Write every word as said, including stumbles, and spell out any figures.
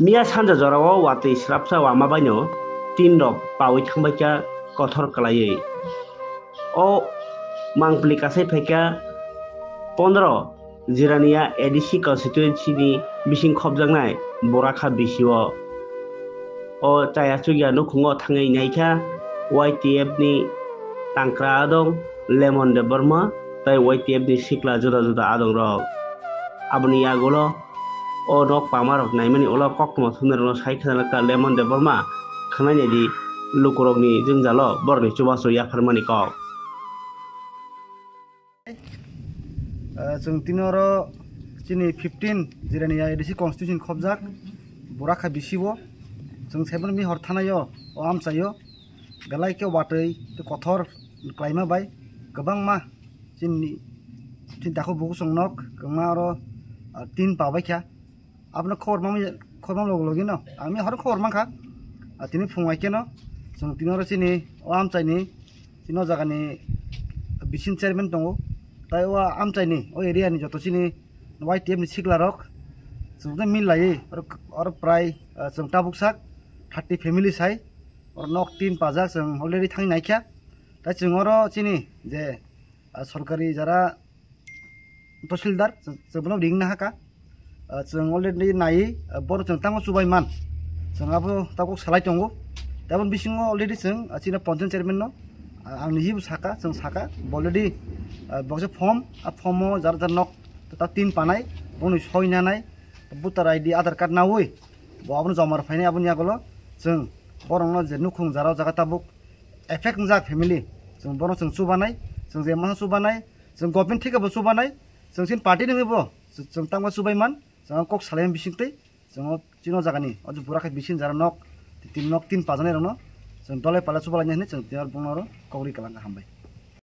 Miya sanja jorao watwi srapsa wama baino tin rok pawi thangbaikha kothor kwlaiwi. O mangpili kasai phaikha pondro Jirania A D C constituency ni bising khopjaknai Borakha bisio. O chaya chukya nukhungo thangwi naikha Y T F ni Tangkra adong Lemon Debbarma tei Y T F ni sikla juda juda adong rok. Aboni yagulo o nok pama rok naimani ulo koktwma thumnairokno sai khna lakha Lemon Debbarma khwnai naidi lukurokni jwngjalo borokni chubachu yapharmani kok. Ah, chwng tini oro chini fifteen Jirania A D C constitution khopjak Borakha bisio chwng saimano mihor thanaio o amchaio belai khe watwi tei kothor klaima bai kwbangma chini, chini dakho bukuchwng nok kwbangma oro, ah, tin pabaikha. Abono khobor mami, khobor mam logo logi no. Ang mi horo khobor mankha. Ah, tini phung ai keno. Chwng tini oro chini o amchaini, chini o jagani bising chairman tongo. Tai o amchaini, o area ni joto chini Y T F ni sikla rok. Chwng tei mil lai, oro, oro prai, ah, chwng tabuk sak thirty family sai. Oro nok tin pajak chwng already thangwi naikha. Tai chwng oro chini je, ah, sorkari jara Tahsildar, chwng, chwng bono ring nahaka. Ah, chwng already nai, ah, bono chwng tamo chubai man. Chwng abo tabuk salai tongo. Tabon bisingo already chwng, ah, chini panchayat chairman no, ah, ang nijibo saka, chwng saka, already, ah, boksa form, ah, form o jar jar nok, ta tin panai, boni soi nanai, voter I D, Aadhaar card nawi, bo abono joma rw phainai aboni yagulo, chwng borokno je nukhung jara o jaga tabuk effect wngjak family, chwng bono chwng chubanai, chwng je masa chubanai, chwng government thikebo chubanai, chwng chini party nungwibo chwng tangma chubai man, chwng kok salai bising twi, chwng chini o jagani o je Borakha bising jara nok, tin nok tin pajanai rokno chwng dolai pala chubalai hinwi chwng tini oro bongno oro kok ri kwlangkha, hambai.